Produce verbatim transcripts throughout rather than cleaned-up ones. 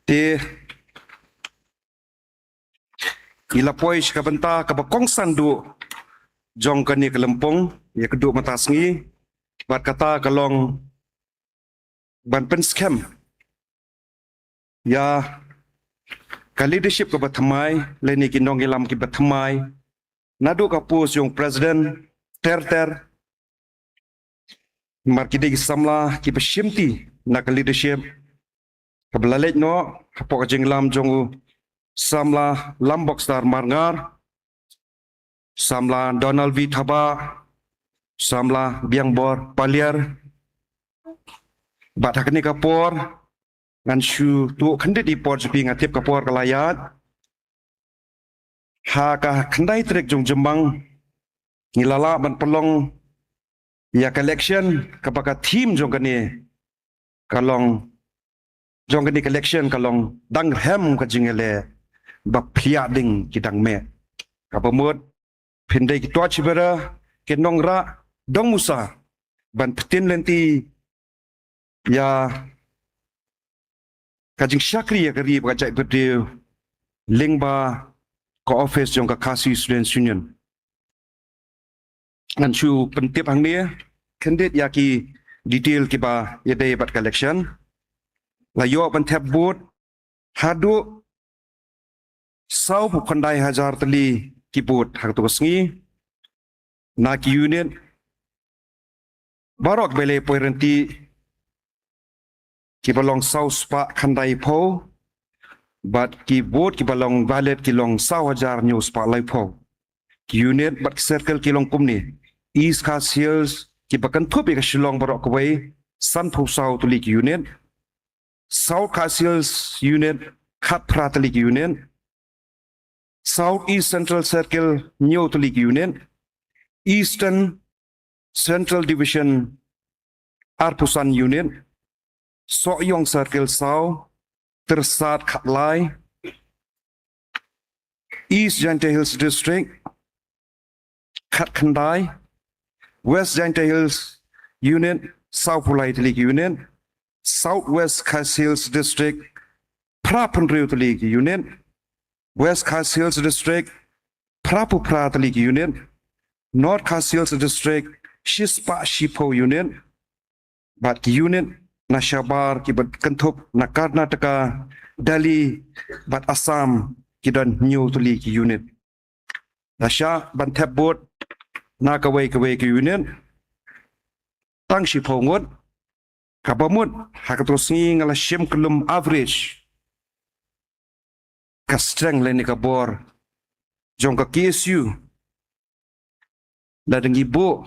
Te ngi la poi sha ka bynta kaba kongsan duh jong kane ka lympung, ïa ka duh mynta sngi, bad kata ka long ban pynskhem ïa ka leadership kaba thymmai, lane ki nongïalam kiba thymmai, naduh ka post jong president ter ter, mar ki dei ki samla kiba shimti na ka leadership, kaba la leit noh hapoh ka jingïalam jong u samla Lambokstar Marngar, samla Donald V Thabah, samla Biangbor Paliar. Bad ha kane ka por ngan shu tuh khyndiat i por jong phi, nga tip ka por ka la ïaid. Ha ka khyndai tarik jong Jymmang ngi la lah ban pynlong ïa ka election, kaba ka theme jong kane ka long, jong kane ka election ka long, dang rhem ka jingïaleh, ba phiah ding ki dang meh. Kaba mut phin dei ki tuah shibera, ki nongrah dong musa, ban pyntin lynti ïa ka jingshakri ïa ka ri bad ka jaitbynriew lyngba ka office jong ka Khasi Students Union. Ngan shu pyntip hangne khyndiat ïa ki detail kiba ïadei bad ka election. La ïoh ban thep vote haduh sawphew khyndai hajar tylli ki vote ha kato ka sngi na ki unit baroh kiba la poi ryntih, kiba long saw spah khyndai phew, bad ki vote kiba long valid ki long saw hajar hynñiew spah lai phew. Ki unit bad ki circle ki long kumne: East Khasi Hills, kiba kynthup ïa ka Shillong baroh kawei, sanphew saw tylli ki unit; South Khasi Hills unit, khatphra tylli ki unit; South East Central Circle, hynñiew tylli ki unit; Eastern Central Division, arphew san unit; Sohiong Circle, saw; Tyrsad, khatlai; East Jaintia Hills District, khatkhyndai; West Jaintia Hills unit, sawphew lai tylli ki unit; South West Khasi Hills District, phraphew hynriew tylli ki unit; West Khasi Hills District, phraphew phra tylli ki unit; North Khasi Hills District, shispah shiphew unit; bad ki unit na shabar kiba kynthup na Karnataka, Delhi bad Assam, ki don hynñiew tylli ki unit. La shah ban thep vote na kawei kawei ka unit tang shiphew ngut. Kaba mut ha kato ka sngi nga la shim kyllum average ka strength lane ka bor jong ka K S U. Lada ngi buh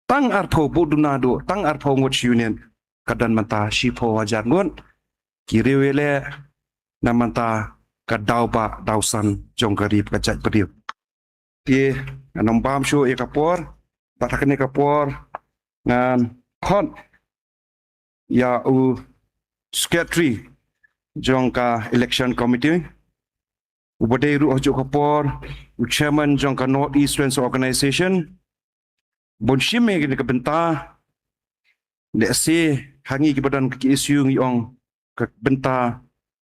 tang arphew, buh duna duh tang arphew ngut shi unit, ka don mynta shiphew hajar ngut ki riew ïaleh na mynta ka daw bah daw san jong ka ri bad ka jaitbynriew. Te ngan ym bam shuh ïa ka por, bad ha kane ka por ngan khot ïa u secretary jong ka election committee, uba dei ruh ha juh ka por u chairman jong ka North East Students Organization, ban shim ïa kane ka bynta. Lehse ha ngi kiba don ka K S U ngi ong ka bynta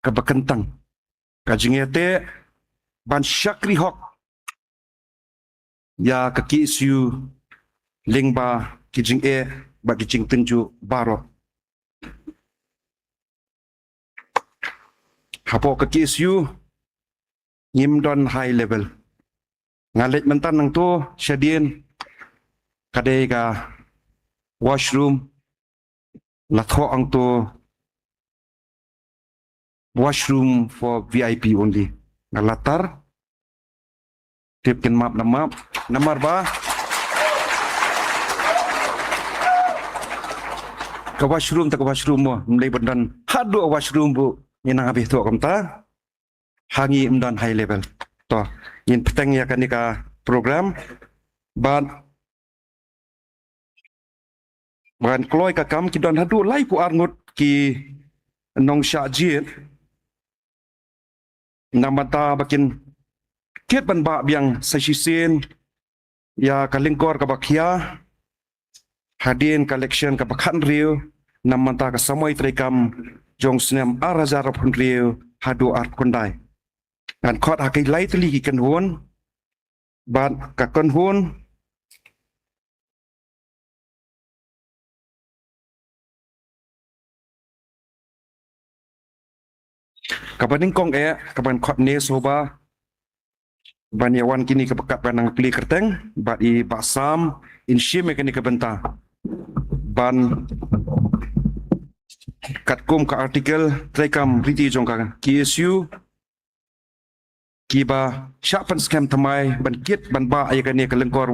kaba kyntang, ka jingïateh ban shakri hok ïa ka K S U lyngba ki jingeh bad ki jingtynjuh baroh. Hapoh ka K S U ngim don high level. Nga leit mynta nangto shadien, ka dei ka washroom, la thoh hangto washroom for V I P only. Nga la tar, tip kin map na map, namar ba ka washroom te ka washroom mo, ym dei ban don haduh washroom ba ngin nang ïabeh thoh kumta. Ha ngi ym don high level. To, ngin bteng ïa kane ka program. Bad ban kloi ka kam, ki don haduh laiphew ar ngut ki nongshah jied. Namar kata ba kin kit ban bah biang sa shisien ïa ka lyngkor kaba khia hadien ka election kaba khathynriew, namar kata ka samoi treikam jong snem ar hajar arphew hynriew haduh arphew khyndai. Ngan khot ha ki lai tylli ki kynhun, bad ka kynhun kaba nyngkong eh, kaba ngan khot ne soba, ban ïa wan kine kaba kat ban nang plie kyrteng, bad i Bah Sam in shim ïa kane ka bynta. Ban katkum ka article treikam riti jong ka K S U, kiba shah pynskhem thymmai ban kit ban bah ïa kane ka lyngkor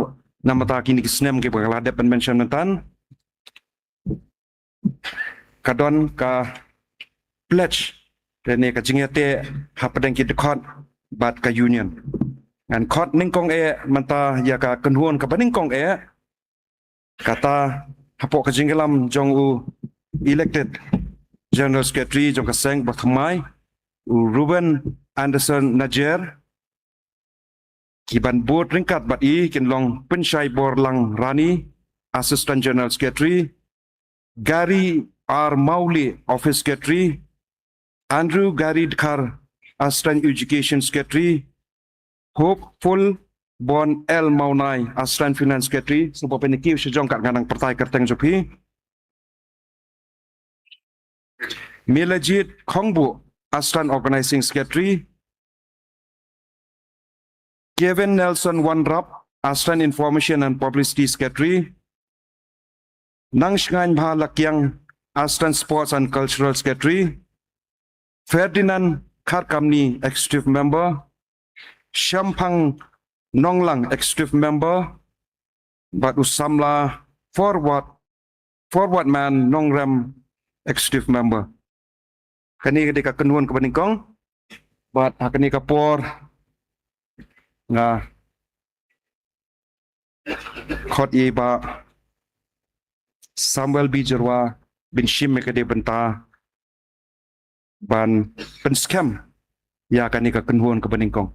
namar ta kine ki snem kiba la dep ban mention mynta. Ka don ka pledge, lane ka jingïateh hapdeng ki dkhot bad ka union. Ngan khot nyngkong eh mynta ïa ka kynhun kaba nyngkong eh, kata hapoh ka jingïalam jong u elected General Secretary jong ka seng ba thymmai, u Reuben Anderson Najer. Ki ban bud ryngkat bad i kin long Pynshai Borlang Rani, Assistant General Secretary, Gary R Mawlieh, Office Secretary, Andrew Gary Dkhar, Assistant Education Secretary, Hopeful Bon L Mawnai, Assistant Finance Secretary. Sngewbha phin kiew sha jong, kat ngan nang pyrta ïa ka kyrteng jong phi. Milajit Khongbuh, Assistant Organizing Secretary, Kevin Nelson Wanrap, Assistant Information and Publicity Secretary, Nangshngainbha Lakiang, Assistant Sports and Cultural Secretary, Ferdinand Kharkamni, Executive Member, Shemphang Nonglang, Executive Member, bad u samla Forward, Forward Man Nongrem, Executive Member. Kane ka dei ka kynhun kaba nyngkong, bad ha kane ka por nga khot ïa i Bah Samuel B Jyrwa ban shim ïa kane ka bynta ban pynskhem ïa kane ka kynhun kaba nyngkong.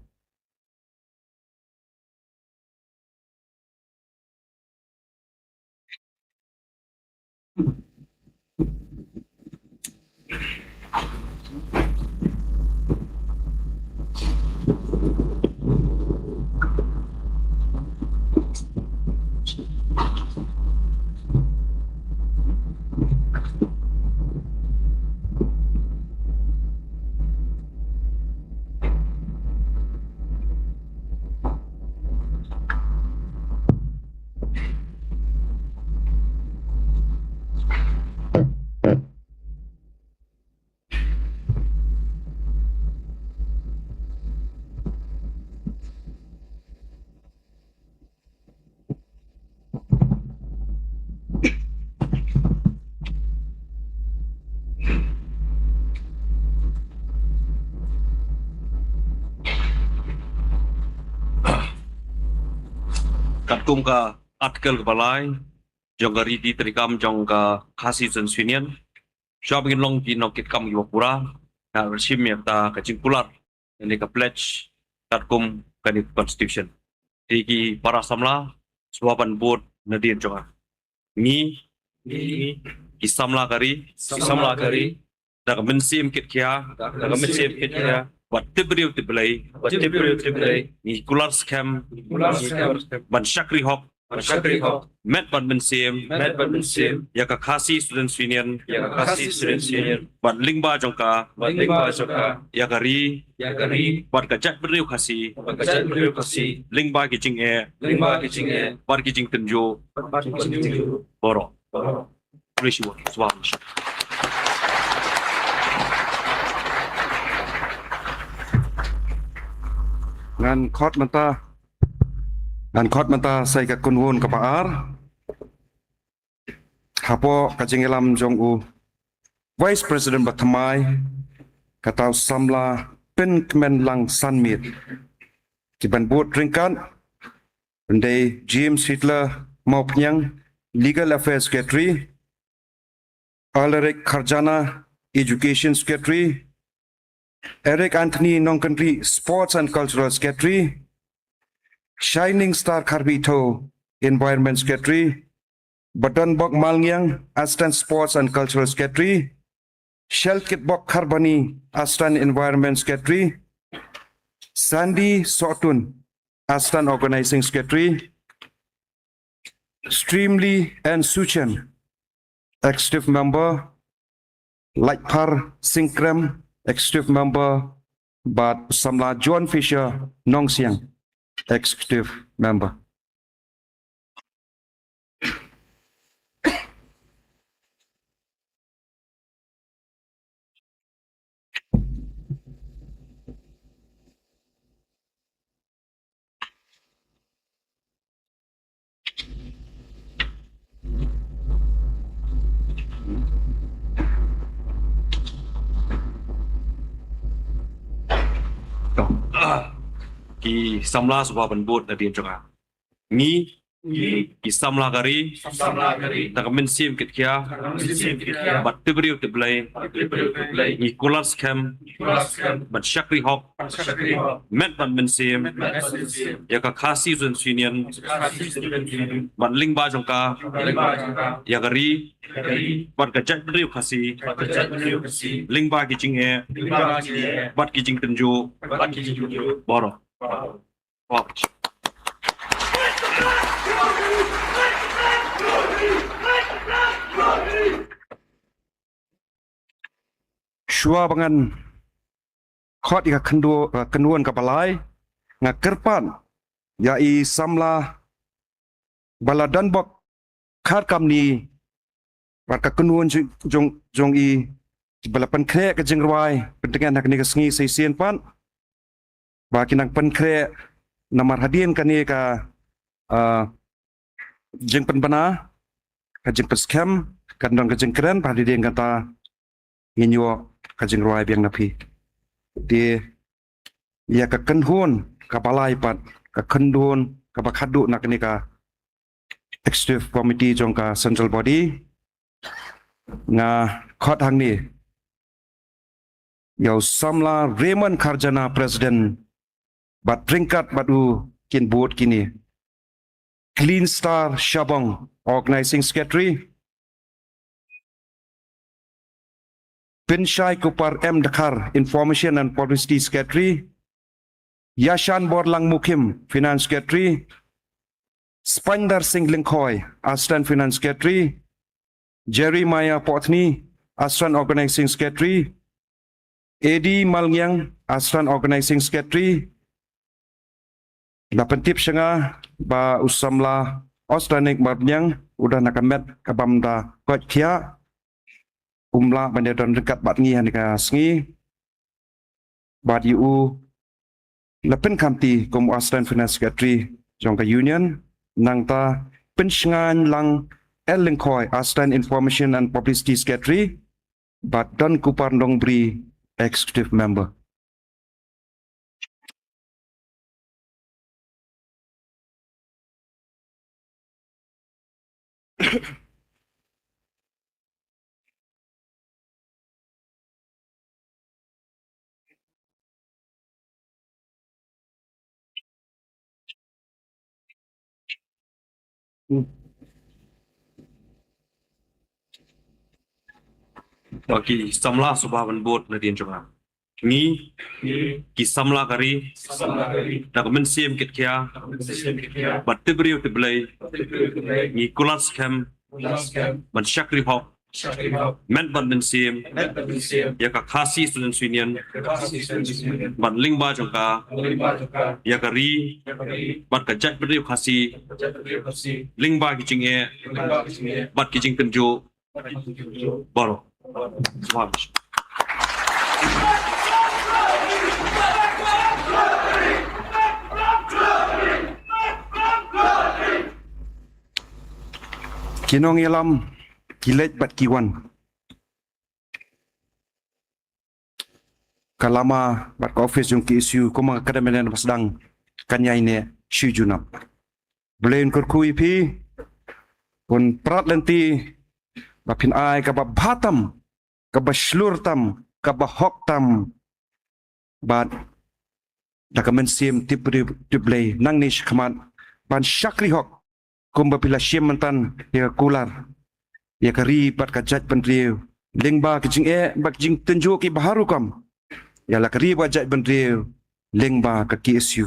Katkum ka Article kaba lai jong ka riti treikam jong ka Khasi Students' Union, shuwa ba ngin long ki nongkitkam kiba pura, nga shim ïa kata ka jingkular, ïa kane ka pledge katkum kane ka constitution. Te ki para samla, sngewbha ban bud nadien jong nga. Ngi, ngi, ki samla ka ri, ki samla ka ri, da ka mynsiem kitkhia, da ka mynsiem kitkhia, bad tip briew tip Blei, bad tip briew tip Blei, ngi kular skhem, ngi kular skhem, ban shakri hok, ban shakri hok, met bad mynsiem, met bad mynsiem, ïa ka Khasi Students' Union, ïa ka Khasi Students' Union, bad lyngba jong ka, bad lyngba jong ka, ïa ka ri, ïa ka ri, bad ka jaitbynriew Khasi, bad ka jaitbynriew Khasi, lyngba ki jingeh, lyngba ki jingeh, bad ki jingtynjuh, bad ki jingtynjuh baroh. Khublei shibun. Sngewbha. Ngan khot mynta, ngan khot mynta sa ïa ka kynhun kaba ar. Hapoh ka jingïalam jong u Vice President ba thymmai, kata u samla Pynkmenlang Sanmiet. Ki ban bud ryngkat, dei James Hitler Mawphniang, Legal Affairs Secretary, Alaric Kharjana, Education Secretary, Eric Anthony Nongkynrih, Sports and Cultural Secretary, Shining Star Kharbitho, Environment Secretary, Badonbok Malngiang, Assistant Sports and Cultural Secretary, Shelkitbok Kharbani, Assistant Environment Secretary, Sandy Sotun, Assistant Organizing Secretary, Streamly N Suchen, Executive Member, Laitphar Singkrem, Executive Member, bad samla John Fisher Nongsiang, Executive Member. Ki samla sngewbha ban bud na dien jong nga. Ngi, ngi, ki samla ka ri, samla ka ri, da ka mynsiem kitkhia, da ka mynsiem kitkhia, bad tip briew tip Blei, bad tip briew tip Blei, ngi kular skhem, ngi kular skhem, ban shakri hok, ban shakri hok, met bad mynsiem, met bad mynsiem, ïa ka Khasi Students Union, ïa ka Khasi Students Union, bad lyngba jong ka, bad lyngba jong ka, ïa ka ri, ïa ka ri, bad ka jaitbynriew Khasi, bad ka jaitbynriew Khasi, lyngba ki jingeh, lyngba ki jingeh, bad ki jingtynjuh, bad ki jingtynjuh baroh. Shuwa ba ngan khot ïa ka khynduo-, ka kynhun kaba lai, nga kyrpad ïa i samla ba la don bok khar kamni, bad ka kynhun jong, jong, jong i, ba la pynkhreh ka jingrwai pyntngen ha kane ka sngi sa shisien pat, ba ki nang pynkhreh namar hadien kane ka, ah, jingpynbna, ka jingpynskhem, kan don ka jingkren, ba hadien kata ngin ïoh ka jingrwai biang na phi. Te ïa ka kynhun kaba lai pat, ka kynhun kaba khadduh na kane ka Executive Committee jong ka Central Body, nga khot hangne ïa u samla Raymond Kharjana, President, bad ryngkat bad u kin bud kine: Clean Star Shabong, Organizing Secretary; Pynshai Kupar M Dkhar, Information and Publicity Secretary; Yashan Borlang Mukhim, Finance Secretary; Spandar Singh Lyngkhoi, Assistant Finance Secretary; Jeremiah Pothni, Assistant Organizing Secretary; Eddie Malngiang, Assistant Organizing Secretary. La pyntip sha nga ba u samla Austranik Malngiang u don ha ka met kaba ym da koit khiah, um lah ban ïadon ryngkat bad ngi ha kane ka sngi. Bad ïa u la pynkhamti kum u Assistant Finance Secretary jong ka Union, nangta Pynshngaiñ Lang L Lyngkhoi, Assistant Information and Publicity Secretary, bad Don Kupar Nongbri, Executive Member. Ba ki samla sngewbha ban bud na dien jong nga. Ngi, ngi, ki samla ka ri, samla ka ri, da ka mynsiem kitkhia, da ka mynsiem kitkhia, bad tip briew tip Blei, bad tip briew tip Blei, ngi kular skhem, kular skhem, ban shakri hok, shakri hok, met bad mynsiem, met bad mynsiem, ïa ka Khasi Students Union, ïa ka Khasi Students Union, bad lyngba jong ka, bad lyngba jong ka, ïa ka ri, ïa ka ri, bad ka jaitbynriew Khasi, bad ka jaitbynriew Khasi, lyngba ki jingeh, lyngba ki jingeh, bad ki jingtynjuh baroh. Ki nongïalam, ki leit bad ki wan. Ka lama bad ka office jong ki KSU, kumba ka dang mynta ba sdang, kan ïaineh shi junom. Blei un kyrkhu ïa phi, un prat lynti ba phin ai kaba bha tam, kaba shlur tam, kaba hok tam, bad da ka mynsiem tip briew tip Blei nangne shakhmat, ban shakri hok kumba phi la shim mynta ïa ka kular, ïa ka ri bad ka jaitbynriew lyngba ki jingeh bad ki jingtynjuh kiba har rukom ïa la ka ri bad ka jaitbynriew lyngba ka K S U.